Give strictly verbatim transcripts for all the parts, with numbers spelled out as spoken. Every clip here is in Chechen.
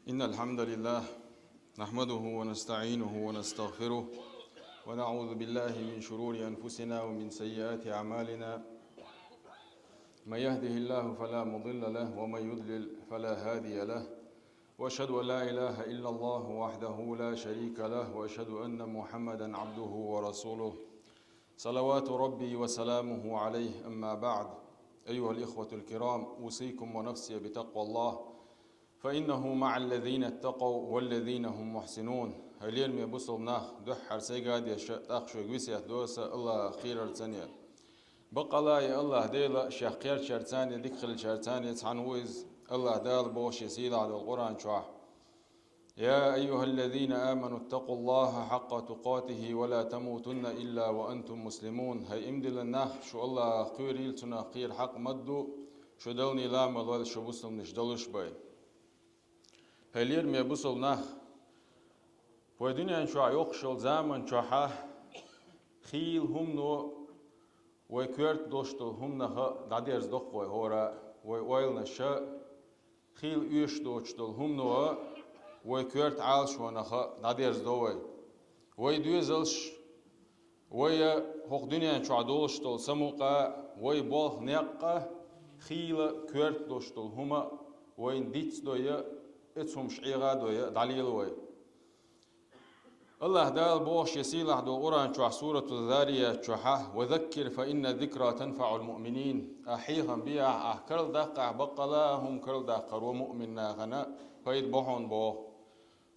إن الحمد لله نحمده ونستعينه ونستغفره، ونعوذ بالله من شرور أنفسنا ومن سيئات أعمالنا. من يهده الله فلا مضل له، ومن يضلل فلا هادي له. وأشهد أن لا إله إلا الله وحده لا شريك له، وأشهد أن محمدا عبده ورسوله. صلوات ربي وسلامه عليه، أما بعد. أيها الإخوة الكرام، أوصيكم ونفسي بتقوى الله، فإنه مع الذين اتقوا والذين هم محسنون. Хьалерме бусалба нах, дуьххьара сайга а деша, тӀаккха шуьга весет до аса Аллахах кхерарца. Бакъалла а Аллаха Дела шех кхерчарца, дика хилчарца цхьана ву иза. Аллаха Дала боху шен сийлахь долу Къуръан чохь: يا أيها الذين آمنوا اتقوا الله حق تقاته ولا تموتن إلا وأنتم مسلمون. ХӀай иман диллина нах, шу Аллахах кхерийла, цунах кхера хьакъ ма ду, шу далнийла а ма лойла, шу бусалбанаш долуш бен. Хьалерме бусалба нах, вай дуьнен чохь йоккхуш йолу заман чохьа хийла хӀумано вай коьрта долуш долу хӀуманах дӀадерзадо-кх вай хӀора а, вай ойланаш а, хийла оьшуш доцуш долу хӀумано а, вай коьрта Ӏалашонах а дӀадерзадо вай. Вай доьзалш, вай а хӀокху дуьнен чохь долуш долу самукъа а, вай болх-некъ а, хийла коьрта долуш долу хӀума а вайна дицдой а, оцу хӀумаш Ӏеха а дой а дӀалела вай. Аллаха Дала боху шен сийлахь долу Къуръан чохь, Сурату Зарият чохьа: وذكر فإن الذكرى تنفع المؤمنين. Ахь хьехам бехьа, ахь карладаккхахь, баккъалла а хӀума карладаккхаро муъмин нахана пайда бо хьуна боху.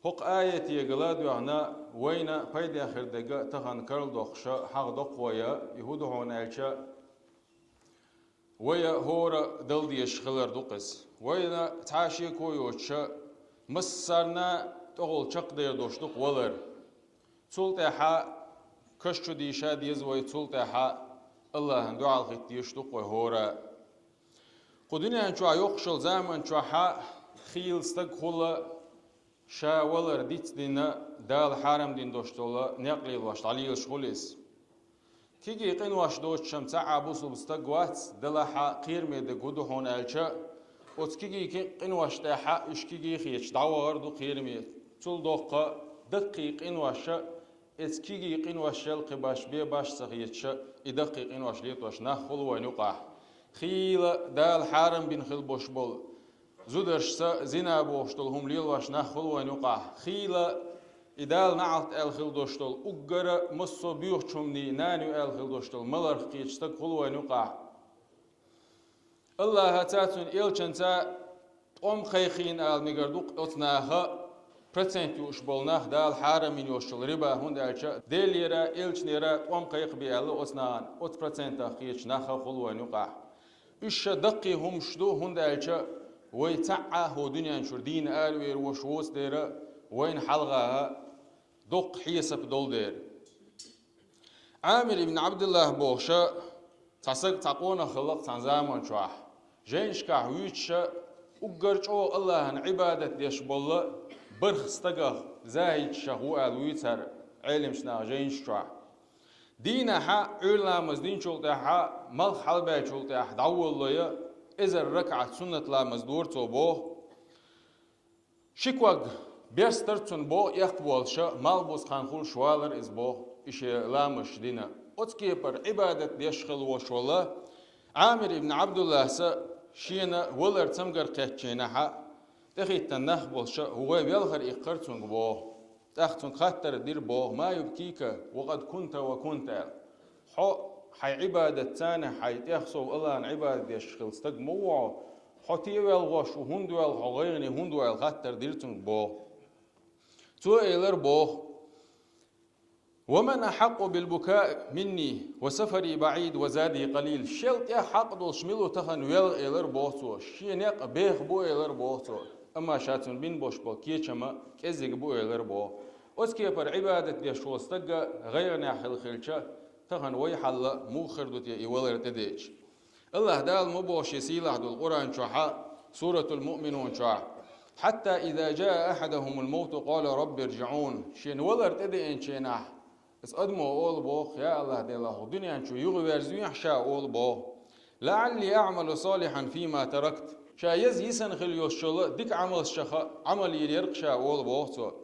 ХӀокху аятегала а доьгӀна, вайна пайда хир дерг а тахана карладоккхуш а хьахадо-кх вай а, и хӀун ду хьуна аьлча, вай а хӀора а дала дезаш хилар ду-кх иза. Вайна цхьа а шеко йоцуш а, массарна а тӀехула чекхдер долуш ду-кх валар. Цул тӀаьхьа каш чу дийша а деза вай, цул тӀаьхьа Аллахьан дуьхьал хӀитта дезаш ду-кх вай хӀора а. Кху дуьнен чохь йоккхуш йолу заман чохьа хийла стаг хула, ша валар дицдина, Дала хьарам дина долуш долу некъ лелош дӀалелаш хуьлу иза. Кегий къинош доцуш-м цхьа а бусалба стаг вац, делахь а кхераме дерг хӀун ду хьуна аьлча, оцу кегий ки-, къиношна тӀехь а уьш кегий хеташ дӀавахар а ду кхераме. Цул доккха даккхий къинош а, оцу кегий къиношел кхин баш бен баш а ца хеташ а, и даккхий къинош летош нах хуьлу вайна юкъахь. Хийла Дала хьарам бина хила болуш болу зударшца зина бохуш долу хӀума лелош нах хуьлу вайна юкъахь. Хийла и Дала неӀалт аьлла хила долуш долу уггар а массо а боьхачу хӀуманийн нана ю аьлла хила долуш долу маларх кхеташ стаг хуьлу вайна юкъахь. Аллахьаца, цуьнан элчанца тӀом кхайкхийна ала мегар ду-кх оцу наха процент юуш болу нах, Дала хьарам йина йолуш йолу риба, хӀунда аьлча Делера, элчанера тӀом кхайкхабе аьлла оцу нахана, оцу процентах кхеташ нах а хуьлу вайна юкъахь. Уьш ша даккхий хӀумаш ду, хӀунда аьлча вай цхьа а хӀокху дуьнен чуьра дийна аравер вош воцу дера, вайна хьалха а доккха хьесап долу дера. Ӏамир ибн Ӏабдуллах бохуш а цхьа саг, цхьа къонах хилла-кх цхьана заман чохь. Жайнашкахь вуьйцуш а, уггар чӀогӀа Аллахьан Ӏибадат деш болу бархӀ стагах, захӀидшах ву аьлла вуьйцу хӀара Ӏеламчу наха жайнаш чохь. Дийнахь а, Ӏуьйра ламаз динчул тӀаьхьа, малх хьалабаьлчул тӀаьхьа дӀаволалой а, эзар ракаӀат суннат ламаз дора цо боху. Ши ког берстара цунна боху эккхаболуш а, малх бузу хан хуьлуш валара иза боху, и шен ламазаш дина. Оцу кепара Ӏибадат деш хила вош волу Ӏамир ибн Ӏабдуллас а шена валар цамгар кхеттачу хенахь а, тӀехӀиттина нах болуш а, вай велхар иккхара цуьнга боху. ТӀаккха цуьнга хаттар дира боху: «Ма юбкика, ва къад кунта ва кунта», – аьлла. Хьо хьайн Ӏибадатца, хьайн тӀех сов Аллахьан Ӏибадат деш хилла стаг ма ву хьо? Хьо те велхош ву, хӀунда велха хьо, гӀайгӀане хӀунда ву аьлла хаттар дира цуьнга боху. Цо элира боху: «Ва ман ахьакъу бил букаи минни, ва сафари баӀид, ва зади къалил». Шел тӀех хьакъ долуш мила ву тахана велха, элира боху цо. Шен некъ беха бу, элира боху цо. Амма ша цунна бина болуш болу кечам а кӀеззиг бу, элира боху. Оцу кепара Ӏибадат деш волу стаг а гӀайгӀанехь хилла хилча, тахана вай хьал муха хир ду те и валар тӀедеъча? Аллаха Дала ма боху шен сийлахь долу Къуръан чохь а, Суратул Муъминун чохь: «Хьатта иза жаа ахьадахумул мавту къала рабби ржиӀун». Шена валар тӀедеъначу хенахь, иза адамо олу боху: «Я Аллаха Дела, хӀокху дуьнен чу юхаверзавехьа ша», – олу боху. «ЛаӀалли аӀмалу салихьан фима таракт». Ша еза йисана хила йолчул дика Ӏамалшха Ӏамал йийр яр-кх ша, оал боху цо.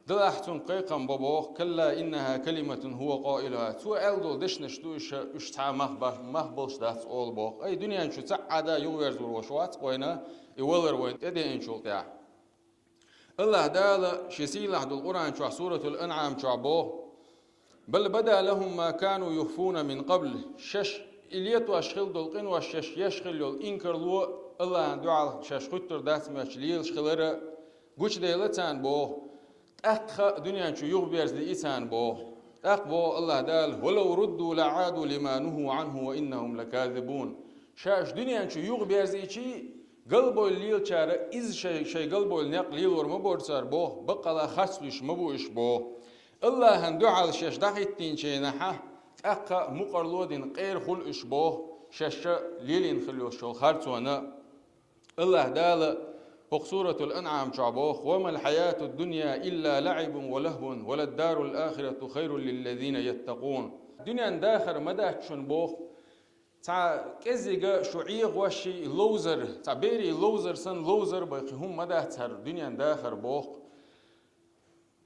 Делахь цунга кхайкхам бо боху: «Калла иннаха калиматун хува къаилуха». Цо аьлла долу дешнаш ду уьш, уьш цхьа а мах ба-, мах болуш дац, оал боху. Ай, дуьнен чу цхьа а да юхаверзор волуш вац вайна, и валар вайна тӀедеанчул тӀаьхьа. АллахӀ Дала шен сийлахь долу Къуръан чохь, Суратул Анъам чохь боху: «Бал бада лахум ма кану юхфуна мин къабл». Шаьш и летош хила долу къинош, шаьш еш хила йолу инкарло АллахӀан дуьхьал шаьш хуьттур дац моьттуш лелаш хилар гучудевлла царна боху. ТӀаккха дуьнен чу юхаберза лиъна царна боху. ТӀаккха боху АллахӀ Дала: «Валав рудду ла Ӏаду лима нуху Ӏанху ва иннахум лаказибун». Ша уьш дуьнен чу юхаберзийчий, галбевлла лелачара иза шай, шайн галбевлла некъ лелор ма бара цара боху, баккъала харц луьйш ма бу уьш боху. АллахӀан дуьхьал шаьш дӀахӀиттийначу хенахь тӀаккха мукъарло а дина къера хуьлу уьш боху, шаьш лелийна хила йолуш йолу харцонна. АллахӀ Дала хӀокху Суратул Анъам чохь боху: «Ва мал хьаятуд дунья илла лаӀибун ва лахвун, ва ладдарул ахирату хайрул лиллазина яттакъун». Дуьнен дахар ма дац шуна боху, цхьа кӀеззига шу Ӏехош, и ловзар, цхьа берийн ловзар санна ловзар бен кхин хӀума ма дац хӀара дуьнен дахар боху.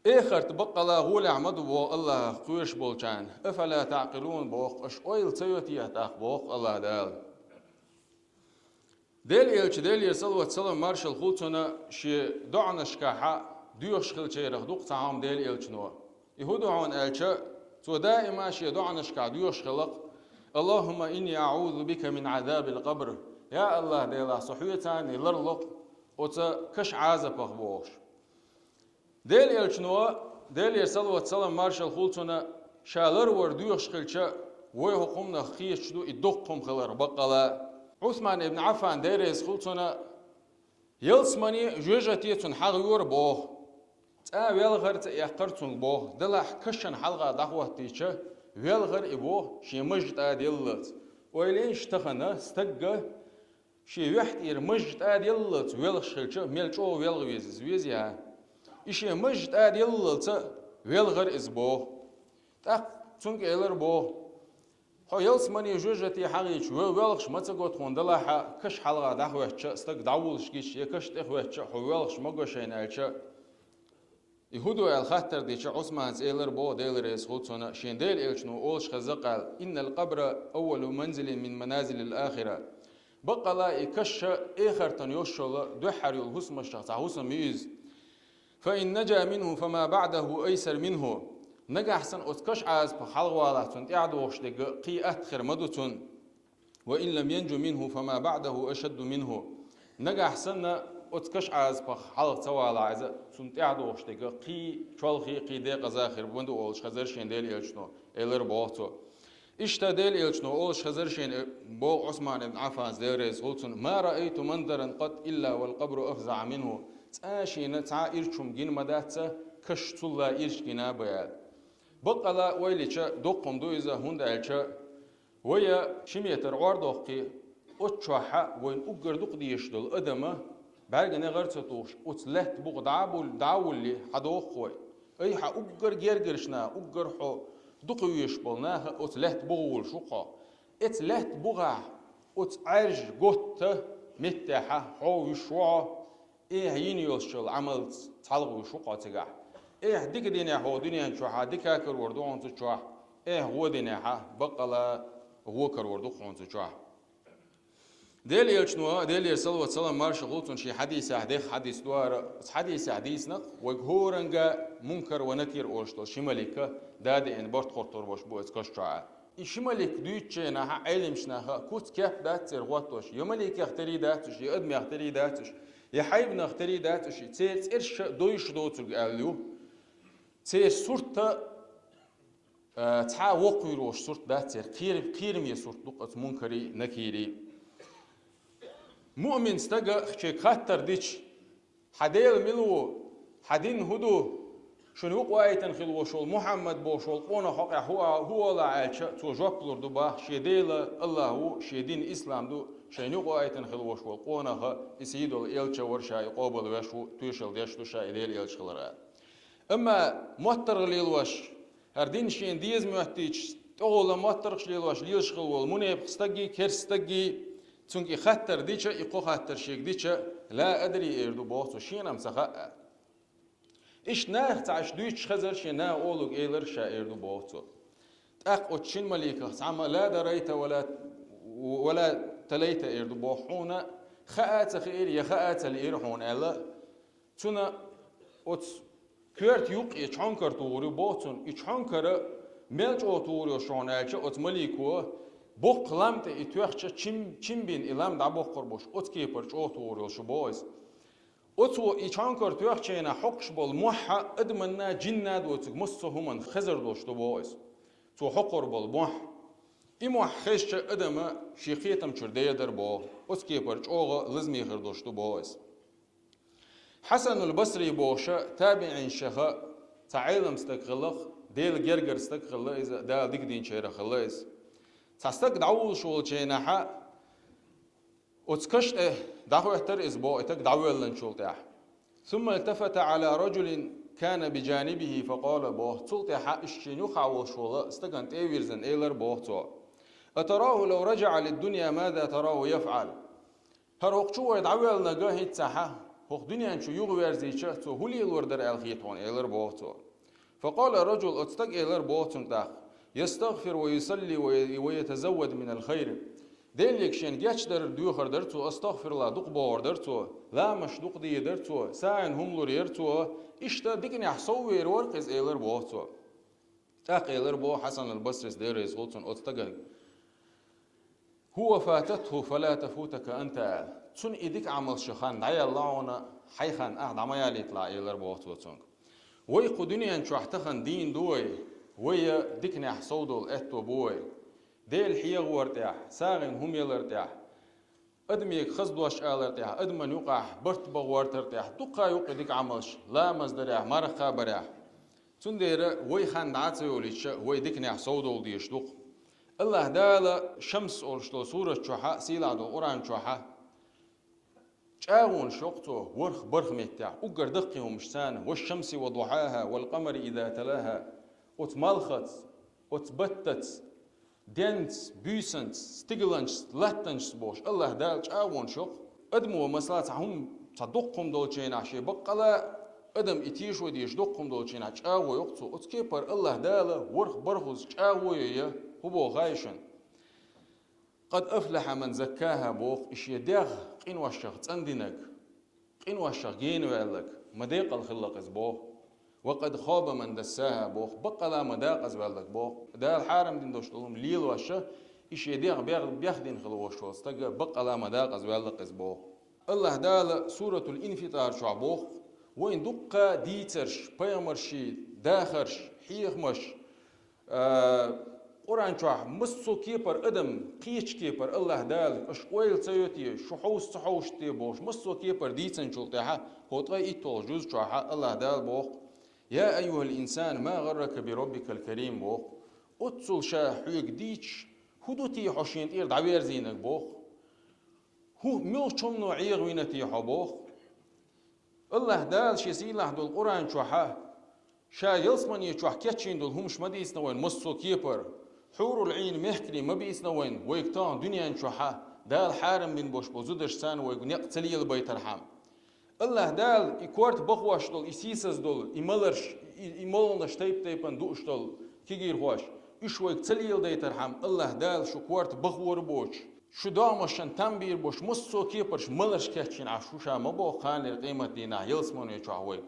Эхарт баккъала гӀолехь ма ду боху АллахӀах кхоьруш болчарна. «Афала таӀкъилун», боху, аша ойла ца йо те тӀаккха боху АллахӀ Дала. Делан элча, Делера салават-салам маршалла хуьлу цунна, шен доӀанашкахь доьхуш хиллачарах ду-кх цхьа хӀума Делан элчано. И хӀун ду хьуна аьлча, цо даима шен доӀанашкахь доьхуш хилла-кх: «Аллахумма инни аӀузу бика мин Ӏазабил къабр». Я АллахӀ Дела, со хьоьца ларло-кх оцу каш Ӏазапах бохуш. Делан элчано, Делера салават-салам маршалла хуьлу цунна, ша ларвар доьхуш хилча, вай хӀокху хӀуманах кхеташ ду и доккха хӀума хилар баккъала. Ӏусман ибн Ӏаффан, Дела реза хуьлу цунна, ялсамане, жоьжахате цунна хьагӀ йора боху. ЦӀа велхар а ца эккхара цунга боху, делахь кашана хьалха дӀахӀоттийча, велхар а и боху, шен мажа тӀа а деллалц. Ойла йийша тахана стагга, шен юьхь тӀера мажа тӀа а деллалц велхаш хилча, мел чӀогӀа велха веза иза, веза я? И шен мажа тӀа а деллалц велхар иза боху. ТӀаккха цунга элар боху: «Хьо ялсамане, жоьжахате хьагӀийча, ве-, велхаш ма ца го тхуна, делахь каш хьалха дӀахӀоьттича, стаг дӀавуллуш гича, я каш тӀехӀоьттича, хьо велхаш ма го шайна», аьлча, и хӀун ду аьлла хаттар дича, Ӏусманца элар боху, Дела реза хуьлу цунна, шен Делан элчано олуш хезна къаьл: «Иннал къабра аввалу манзилин мин маназилил ахира». Баккъала и каш эхартан йолуш йолу дуьххьара йолу хӀусамашах цхьа хӀусам ю иза. «Фа ин наджа минху, фама баъдаху айсар минху». Нагахь санна оцу каш Ӏазапах хьалхавалахь, цунна тӀаьхьадогӀуш дерг кхин атта хир ма ду цунна. «Ва ин лам янджу минху, фама баъдаху ашадду минху». Нагахь санна оцу каш Ӏазапах хьалха ца валахь иза, цунна тӀаьхьадогӀуш дерг кхин чолхе, кхин декъаза хир ма ду олуш хезара шен Делан элчано, элар боху цо. Иштта Делан элчано олуш хезара шен, э, боху Ӏусман ибн Ӏаффанца, Дела реза хуьлу цунна: «Ма раайту манзаран къат илла вал къабру афзаъа минху». ЦӀа шена цхьа ирча хӀума гина ма дац, каш цулла ирча гина бен аьлла. Баккъала ойла йича, доккха хӀума ду иза, хӀунда аьлча, вай ши метр Ӏор доккхий, оцу чохь вайна уггар дукха дезаш долу адам бӀаьрган негӀар а ца тухуш, оцу лаьтта бухахь дӀа а бул-, дӀа а вуллий, хьадоху вай. Ай, хьан уггар гергарчу наха, уггар хьо дукха везаш болу наха оцу лаьтта бухахь вуллуш ву-кх хьо. Эцу лаьтта бухахь, оцу Ӏаьржа готта меттехь хьо вуьш ву хьо, эхь йина йолуш йолу Ӏамалца цхьалха вуьш ву-кх хьо цигахь. Эхь дика динехь хьо дуьнен чохь, дика карор ду хьуна цу чохь, эхь гӀо динехь, баккъала гӀо карор ду-кх хьуна цу чохь. Делан элчано, Делера салават-салам маршалла хуьлу цунна, шен хьадисехь, дехха хьадис ду хӀара, оцу хьадисехь дийцина-кх, вайга хӀоранга Мункар ва Накир олуш долу ши малик да деана барт хӀоттор болуш бу оцу каш чохь. И ши малик дуьйцучу хенахь Ӏеламчу наха куц-кеп дац церан хӀоттош, я маликех тера дац уьш, я адамех тера дац уьш, я хьайбанах тера дац уьш, церан цӀераш а дойуш доцург аьлла ю. Церан сурт а, э, цхьа а воккхавийр волуш сурт дац церан, кхера-, кхераме сурт ду-кх оцу Мункарий, Накирий. Муъмин стага шега хаттар дича: «Хьан Дела мила ву? Хьан дин хӀун ду? Шуна юкъа ваийтина хила волуш волу Мухьаммад бохуш волу къонах хьокъехь хӀун а-, хӀун олу?» аьлча, цо жоп лур ду боху: «Шен Дела АллахӀ ву, шен дин ислам ду, шайна юкъа ваийтина хила волуш волу къонах а, и сий долу элча а вара, ша и къобалвеш ву, тоьшалла деш ду ша и Делан элча хилар», аьлла. Амма моттаргӀа лелош, хӀара дин шена деза моьттича, тӀехула моттаргӀаш лелош, лелаш хила волу мунепакъ стаггий, керста стаггий, Цунга и хаттар дича, и кхо хаттар шега дича, «لا أدري», эр ду боху цо, шена-м ца хаьа. Иштта нахаца иштта дуьйцуш хезар шен наха олуг элар ша, эр ду боху цо. ТӀаккха оцу шина маликах цхьамма «لا دريت ولا، ولا تليت», эр ду боху, хьуна хаа а ца хиира, я хаа а ца лиира хьуна аьлла. Цуьнан оцу коьрта юккъе чхьонкар тухур ю боху цунна, и чхьонкар мел чӀогӀа тухур йолуш ю хьуна аьлча, оцу малико боккха лам тӀе и тоьхча чим, чим бина и лам дӀабоккхур болуш, оцу кепара чӀогӀа тухур йолуш ю боху иза. Оцо и чхьонкар тоьхча хьокхуш болу мохь адаманна, жинна доцург массо а хӀуманна хезар долуш ду боху иза. Цо хьокхур болу мохь. И мохь хезча, адам шен кхетам чуьра дер дара боху. Оцу кепара чӀогӀа лазаме хир долуш ду боху иза. Хьасанул Басри бохуш табиӀинашах цхьа Ӏелам стаг хилла, Делан гергара стаг хилла иза, Дала дика динчарах хилла иза. Цхьа стаг дӀавуллуш волчу хенахь, оцу каш тӀе дӀахӀоьттира иза боху, и стаг дӀавоьллинчул тӀаьхьа. ثم التفت على رجل كان بجانبه فقال, боху, цул тӀаьхьа иштта шена юххехь волуш волу стагана тӀе а вирзина, элира боху цо: «أتراه لو رجع للدنيا ماذا تراه يفعل؟» ХӀара хӀокху чу вай дӀавоьллинарг хӀинццехь, хӀокху дуьнен чу юхаверзийча, цо хӀун лелор дара аьлла хета хьуна, элира боху цо. فقال الرجل, оцу стага элира боху цунна тӀаккха: «يستغفر ويصلي ويتزود من الخير». Деллиг шен гечдар доьхур дара цо, астагӀфируллахӀ дукха бохур дара цо, ламазаш дукха дийр дара цо, сагӀина хӀума лур яра цо, иштта диканехь сов вер вара иза, элира боху цо. ТӀаккха элира боху Хьасан ал-Басрис, Дела реза хуьлда цунна, оцу стагана: «هو فاتته فلا تفوتك أنت», аьлла. Цунна и дика Ӏамалш хан дӀаяьлла хьуна, хьайн хан ахь дӀа ма ялийталахь, элира боху цо цуьнга. Вай кху дуьнен чохь тахана дийна ду вай, вай диканехь сов долу аьтто бу вай. Дела хьехавар тӀехь, сагӀина хӀума ялар тӀехь, адамега хаза дош алар тӀехь, адаман юкъахь барт бан гӀортар тӀехь, дукха юкъа дика Ӏамалш, ламаз дарехь, марха барехь. Цундела вай хан дӀа а ца йолуьйтуш, вай диканехь сов довла дезаш ду-кх. АллахӀ Дала Шамс олуш долу сурат чохь, сийлахь долу Къуръан чохь, чӀагӀонаш йоккху цо ворхӀ-бархӀ меттехь, уггар даккхий хӀумаш царна: «والشمس وضحاها والقمر إذا تلاها». Оцу малхаца, оцу баттаца, денца, буьйсанца, стигланчаца, латтанчаца бохуш, АллахӀ Дала чӀагӀонаш йоккху. Адамо, масала, цхьа хӀума, цхьа дукха хӀума долчу хенахь, шен баккъала адам и тешо дезаш дукха хӀума долчу хенахь чӀагӀо йоккху цо. Оцу кепара АллахӀ Дала ворхӀ-бархӀазза чӀагӀо йо я, хӀун боху хаий шуна? «قد أفلح من زكاها», боху, и шен дегӀ къиношах цӀандинарг, къиношах генаваьлларг, ма декъала хилла-кх иза, боху. «وقد خاب من دساها», боху, баккъала ма декъаза ваьлларг, боху. Дала хьарам дина долуш долу хӀума лелош, и шен дегӀ бех-, бехдина хила волуш волу стаг баккъала ма декъаза ваьлла-кх иза, боху. АллахӀ Дала Суратул Инфитар чохь боху, вайн дуккха дийцарш, пайхамарший дахарш, хьехамаш, А, Къуръан чохь массо а кепара адам, кхечу кепара АллахӀ Дала, аша ойла ца йо те, шу хьовса ца хьовшуш те бохуш, массо а кепара дийцинчул тӀаьхьа, хӀокху ткъе итталгӀа жуз чохь АллахӀ Дала боху: «يا أيها الإنسان ما غرك بربك الكريم», боху. Оццул ша хьоьга дийцаш, хӀун ду те хьо шена тӀера дӀаверзийнарг, боху. ХӀун, муьлхачу хӀумано Ӏехавина те хьо, боху. АллахӀ Дала шен сийлахь долу Къуръан чохь, ша ялсамане чохь кечйина долу хӀумаш ма дийцина вайна массо а кепара. Хьурул Ӏийн мехкарий ма бийцина вайна, вайга тахана дуьнен чохь Дала хьарам бина болуш болу зударш, царна вайга некъ ца лелабайтархьама. АллахӀ Дала и корта бахош долу, и сийсаз долу, и маларш, и, и молханаш тайп-тайпана дууш долу кегийрхош, уьш вайга ца леладайтархьама, АллахӀ Дала шу корта бахор а боцуш, шу догӀмашна там бийр бош, массо а кепарш маларш кечйина Ӏаш ву ша ма боху кханера къематдийнахь ялсамане чохь вайга.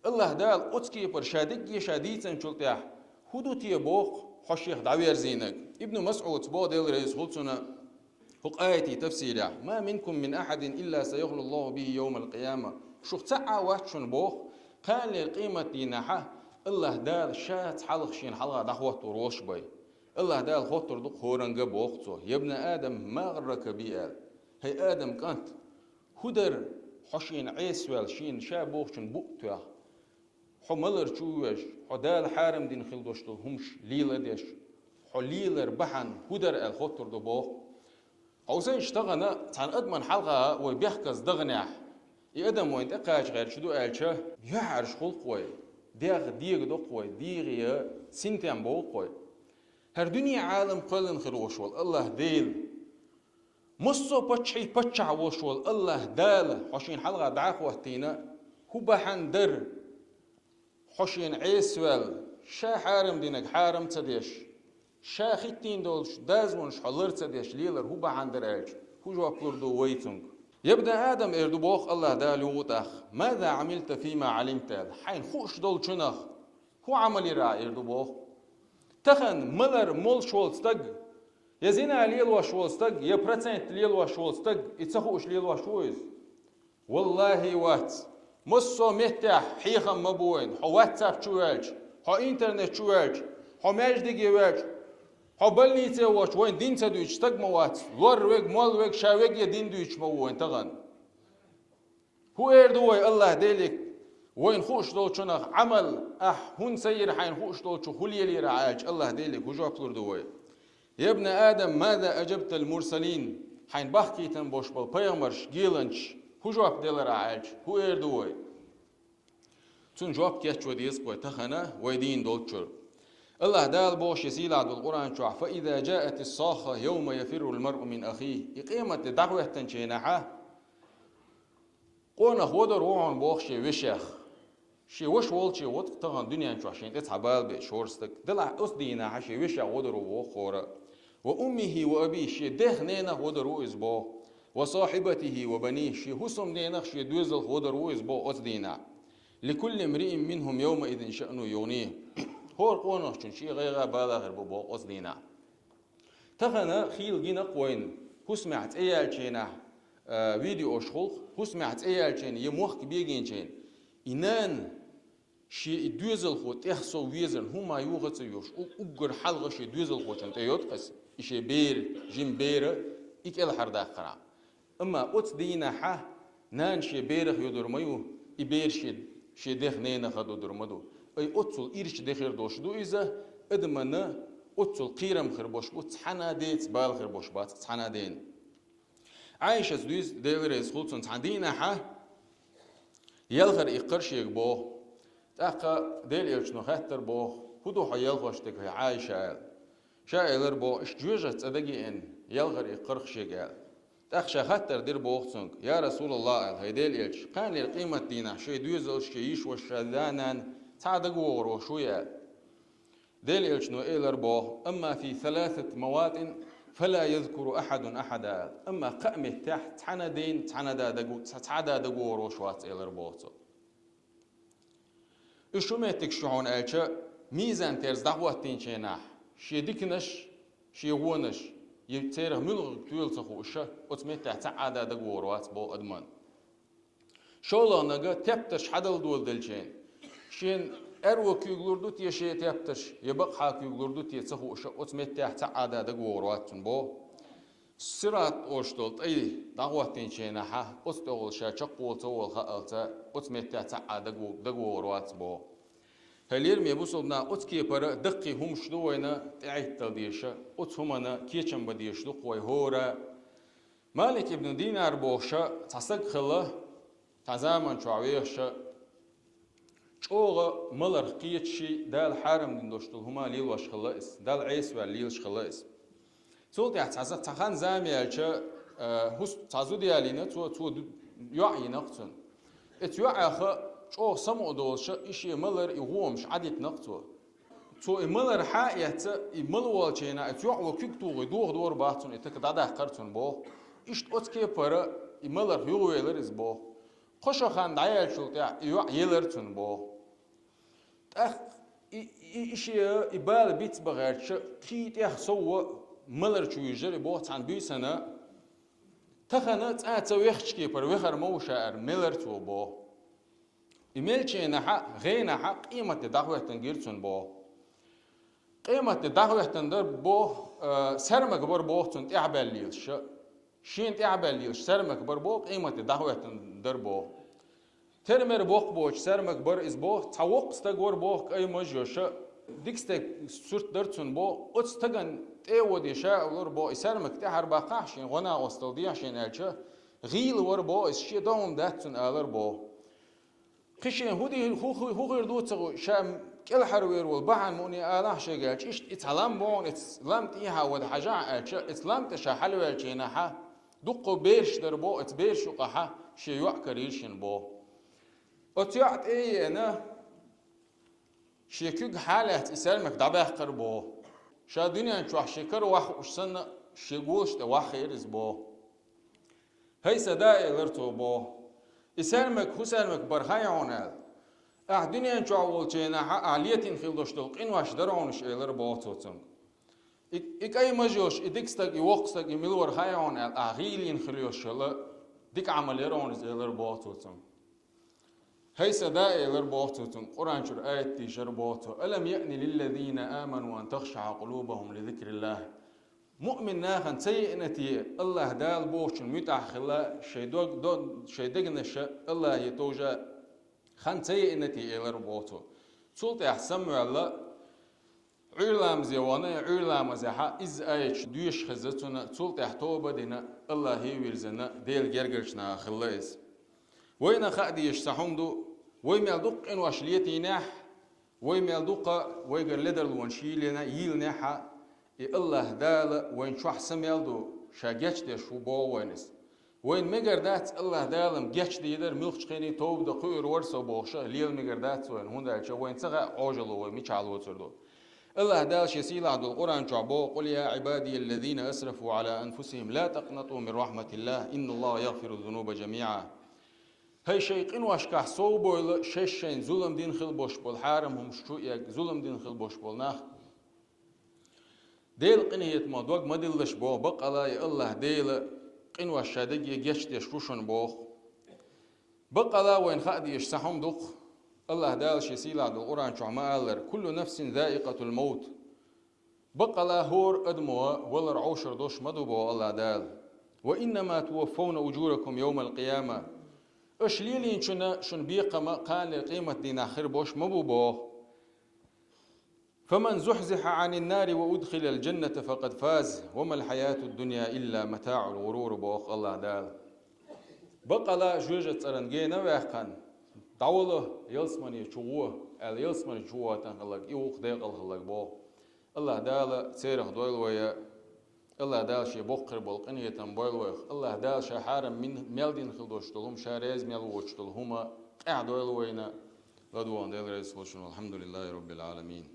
АллахӀ Дала оцу кепара ша дегге ша дийцинчул тӀаьхьа, хӀун ду те боху хьо шех дӀаверзийнарг? Ибн МасӀуда боху, Дела реза хуьлда цунна, хӀокху аятийн тафсирехь: «ما منكم من أحد إلا سيخلو الله به يوم القيامة». Шух цхьа а вац шуна боху, кханера къематдийнахь АллахӀ Дала ша цхьалха шена хьалха дӀахӀоттор волуш бен. АллахӀ Дала хоттур ду-кх хӀоранга, боху цо: «يا ابن آدم ما غرك بي», аьлла. ХӀай Адам кӀант, хӀун дара хьо шена Ӏеса ваьлла, шена ша бохучун буъ тоьхна? Хьо малар чу а веш, хьо Дала хьарам дина хила долуш долу хӀумаш лела а деш, хьо лелар бахьана хӀун дара аьлла хоттур ду боху. Хьовсийша, тахана цхьана адаман хьалха вай бехказа даханехь, и адам вайна тӀекхача гӀерташ ду аьлча, юьхьӀаьржа хуьлу-кх вай, дегӀ дега до-кх вай, дегӀе синтем бовлу-кх вай. ХӀара дуьне, Ӏалам кхоьллина хир волуш волу АллахӀ Дела Массо а паччахьий паччахь волуш волу АллахӀ Дала хьо шена хьалха дӀахӀоттийна, хӀун бахьана дара хьо шена Ӏесаваьлла, ша хьарам динарг хьарам ца деш, ша хӀиттийна долчу дозанаш хьо лар ца деш лелар хӀун бахьана дара аьлча, хӀун жоп лур ду вай цуьнга? Я бна Адам, эр ду боху АллахӀ Дала юха тӀаккха, маза Ӏамилта фима Ӏалимта аьлла, хьайна хууш долчунах хӀун Ӏамал йира ахь, эр ду боху. Тахана малар молуш волу стаг, я зина лелош волу стаг, я процент лелош волу стаг, и ца хууш лелош ву иза? ВаллахӀи, вац. Массо а меттехь хьехам ма бу вайна, хьо WhatsApp чу ваьлча, хьо интернет чу ваьлча, хьо маьждиге ваьлча, хьо больнице воцуш, вайна дин ца дуьйцуш стаг ма вац, лор верг, мол верг, ша верг а дин дуьйцуш ма ву вайна тахана. ХӀун эр ду вай АллахӀ Деле? Вайна хууш долчунах Ӏамал, ахь хӀунда ца йира хьайна хууш долчух, хӀун лелийра ахь аьлча, АллахӀ Деле хӀун жоп лур ду вай? Я бна Адам, маза аджабтал мурсалин, хьайна бахкийтина болуш болу пайхамарш, геланчаш хӀун жоп делара ахь аьлча, хӀун эр ду вай? Цунна жоп кечво деза-кх вай тахана, вай дийна долчуьра. АллахӀ Дала боху шен сийлахь долу Къуръан чохь: «Фа иза джаатис сахха, йовма яфиррул маръу мин ахих». И къематде дӀахӀоьттинчу хенахьа, къонах водур ву хьуна боху шен вешех. Шен ваша волче ву-кх тахана дуьнен чохь шена тӀе цхьа бала беа шорстаг. Делахь оцу дийнахьа шен вешех водур ву боху хӀора. «Ва уммихи ва абих», шен дех-ненах водур ву иза боху. «Ва сахьибатихи ва баних», шен хӀусамненах, шен доьзалх водур ву иза боху оцу дийнахь. «Ликулли мриин минхум йовмаизин шаъну югъних». ХӀора къонахчун шен гӀайгӀа, бала хир бу боху оцу дийнахь. Тахана хийла гина-кх вайна, хӀусамехь цӀе яьллачу хенахь, а, видеош хуьлу-кх, хӀусамехь цӀе яьллачу хенахь я мохк бегийначу хенахь, и нана шен и доьзалхо тӀех сов везарна хӀумма юха ца йоьш, у-, уггар хьалха шен доьзалхочунна тӀе йоьду-кх иза, и шен бер, жима бер, и кӀелхьардаккхархьама. Амма оцу дийнахьа нана шен берах йодур ма ю, и бер шен, шен дех-ненаха додур ма ду. Ай оццул ирча де хир долуш ду иза, адамана оццул кхерам хир болуш бу, цхьана а деца бала хир болуш бац цхьана а дена. Ӏайшас дуьйцу, Дела реза хуьлда цунна, цхьана дийнахьа елхар иккхар шега боху. ТӀаккха Делан Элчано хаьттар боху: «ХӀун ду хьо елхош дерг, хӀай Ӏайша?» – аьлла. Ша элар боху: «Иштта жоьжахати цӀа дагеана, елхар иккхар-кх шега», – аьлла. ТӀаккха ша хаттар дира боху цуьнга: «Я Расулаллах, – аьлла, – хӀай Делан Элча, кхана лер къематдийнахь шайн доьзалш, шен йиша-ваша, шайн да-нана цхьа а дагавогӀур волуш вуй?» – аьлла. Делан Элчано элар боху: «Амма фи саласат маватин фала язкуру ахьадун ахьада», – аьлла. Амма кхаа меттехь цхьана а дена, цхьана а да дагу-, цхьа, цхьа а да дагавогӀур волуш вац, элар боху цо. Уьш хӀун меттигаш ю хьуна аьлча, мизан-терза дӀахӀоттийначу хенахь, шен диканаш, шен вонаш, я церах муьлхха тоьла ца хууш, оцу меттехь цхьа а да дагавогӀур вац боху адаман. ШолгӀаниг тептарш хьадала доладелча, шена аьрру куьйгалур ду те шен тептарш, я бакъахьа куьйгалур ду те ца хууш, оцу меттехь цхьа а да дагавогӀур вац цуьнан боху. Сират олуш долу тӀай дӀахӀоттийначу хенахьа, оцу тӀехула ша чекхволу ца волу хаалца, оцу меттехь цхьа а дагу-, дагавогӀур вац боху. ХӀай лераме бусалба нах, оцу кепара даккхий хӀумаш ду вайна тӀехӀиттал дезаш, оцу хӀуманна кечам бан дезаш ду-кх вай хӀора. Малик ибн Динар бохуш цхьа стаг хилла, цхьана заман чохь вехаш, чӀогӀа маларх кхеташ, Дала хьарам дина долуш долу хӀума лелош хилла иза, Далла Ӏеса ваьлла лелаш хилла иза. Цул тӀаьхьа цхьа, цхьа хан-зама яьлча, а, хӀус-, цхьа зуда ялийна цо, цо ду-, йоӀ йина-кх цунна. Оцу йоӀах чӀогӀа самукъа долуш, и шен малар, и гӀомаш Ӏадитина-кх цо. Цо и малар хьа а эцна, и мала волчу хенахь, оцу йоӀо куьг тухий дохадора боху цунна, и така дӀадаккхара цунна боху. Иштта оцу кепара и маларх юхавелира иза боху. Кхо шо хан дӀаяьллачул тӀаьхьа и йоӀ елира цунна боху. ТӀаккха и, и, и шен и бала бицбан гӀерташ, кхин тӀех сов малар чу вуьйжира и боху цхьана буьйсанна. Тахана цкъа а ца вехачу кепара вехар ма ву ша аьлла, мелира цо боху. И мелча хенахьа, гӀенахьа къематде дӀахӀоьттина гира цунна боху. Къематде дӀахӀоьттина дара боху, а, саьрмаг бара боху цунна тӀаьхьабаьлла лелаш. Шена тӀаьхьабаьлла лелаш саьрмаг бара боху, къематде дӀахӀоьттина дара боху. Тера-мера боккха боцуш саьрмаг бара иза боху, цхьа воккха стаг вара боху, кӀай маж йолуш, дика стаг сурт дара цунна боху, оцу стагана тӀе а воде ша а лора боху, и саьрмаг тӀаьхьара баккхахьа шена, гӀо-накъосталла дехьа шена аьлча, гӀийла вара боху иза, шен догӀма дац цунна алара боху. Кхин шена хӀун ди-, хӀу-, хӀу-, хӀун хир ду ца хуьлу, ша кӀелхьарвер волу бахьана мукъане алахьа шега аьлча, иштта и цхьа лам боху, оцу лам тӀехьа вада хьажахьа аьлча, оцу лам тӀе ша хьалаваьлча хенахьа, Дуккха бераш дар бо, оцу бераш юкъахьа шен йоӀ карийра шена бо. Оцу йоӀа тӀе а еана, шен куьг хьалаьцна и саьрмик дӀабаьккхира бо. Ша дуьнен чохь шен кара вахуш санна, шен голаш тӀе ваххийра иза бо. «ХӀай сан да», — элира цо бо. «И саьрмик хӀун саьрмик бара хаьий хьуна?» — аьлла. «Ахь дуьнен чохь волчу хенахь ахь летийна хила долуш долу къинош дара хьуна уьш», — элира боху цо цуьнга. «И, и кӀайн маж йолуш, и дика стаг, и воккха стаг, и мила вара хаьий хьуна?» — аьлла. «Ахь гӀийлийна хила йолуш йолу дика Ӏамал яра хьуна иза», — элира боху цо цуьнга. «ХӀай сан да», — элира боху цо цуьнга, Къуръан чуьра аят дийшира боху цо: «Алам яъни лиллазина аману ан тахшаъа къулубахум ли зикриллахь». Муъмин нахана ца еана те, Аллахь Дала бохучун муьтӀахь хила, шайн дог, до-, шайн дегнаша Аллахье товжа хан ца еана те, элира боху цо. Цул тӀаьхьа самаваьлла, Ӏуьйра ламазе вахана, Ӏуьйра ламазехьа изза аят доьшуш хезна цунна, цул тӀаьхьа тоба а дина, Аллахье а вирзина, Делан гергарчу нахах хилла иза. Вайна хаа дезаш цхьа хӀума ду, вай мел дукха къинош летийнехь, вай мел дукха вайгара ледарлонаш йийлина, йийлинехьа, и Аллахь Дала вайна чохь са мел ду, ша гечдеш ву боху вайна иза. Вайна мегар дац Аллахь Дала-м гечдийр дара, муьлххачу хене тоба дан кхуьур вара со бохуш а, лела мегар дац вайна, хӀунда аьлча вайна ца хаьа Ӏожалло вай мичахь лоцур ду. Аллахь Дала шен сийлахь долу Къуръан чохь боху: «Къул я Ӏибадия ллазина асрафу Ӏала анфусихим ла такънату мин рахьматиллахь, инналлахьа ягӀфиру зунуба жамиӀа». «ХӀай шайн къиношкахь сов бойла, шаьш шайна зулам дина хила болуш болу хьарам хӀумаш чу а эгна, зулам дина хила болуш болу нах». Делан къинхетамах дог ма диллалаш боху, баккъала и Аллахь Дела къинош ша дерриге гечдеш ву шуна боху. Баккъала вайна хаа дезаш цхьа хӀума ду-кх. Аллахь Дала шен сийлахь долу Къуръан чохь ма-аллара: «Куллу нафсин заикъатул маут». Баккъала хӀора адамо валар Ӏовшур долуш ма ду боху Аллахь Дала. «Ва иннама туваффавна уджуракум йовмал къияма». Аша лелийначунна шуна бекхам а кхана къематдийнахь хир болуш ма бу боху. «Фаман зухьзихьа Ӏанин нари ва удхилал джанната факъад фаз, ва мал хьаятуд дунья илла матаӀул гӀурур», — боху Аллахь Дала. Баккъала жоьжа цӀаран гена а ваьккхина, «ДӀавала, ялсамане чу гӀо», аьлла, ялсамане чу гӀоттан хилларг, и ву-кх декъала хилларг боху. Аллахь Дала церах дойла вай, Аллахь Дала шен боккхийра болу къинхетам бойла вайх. Аллахь Дала ша хьарам мин-, мел дина хила долуш долу хӀума, ша реза мел воцуш долу хӀума къаьхьа дойла вайна. ЛадогӀан Дела реза хуьлда шуна. Алхьамдулиллахьи роббил Ӏаламин.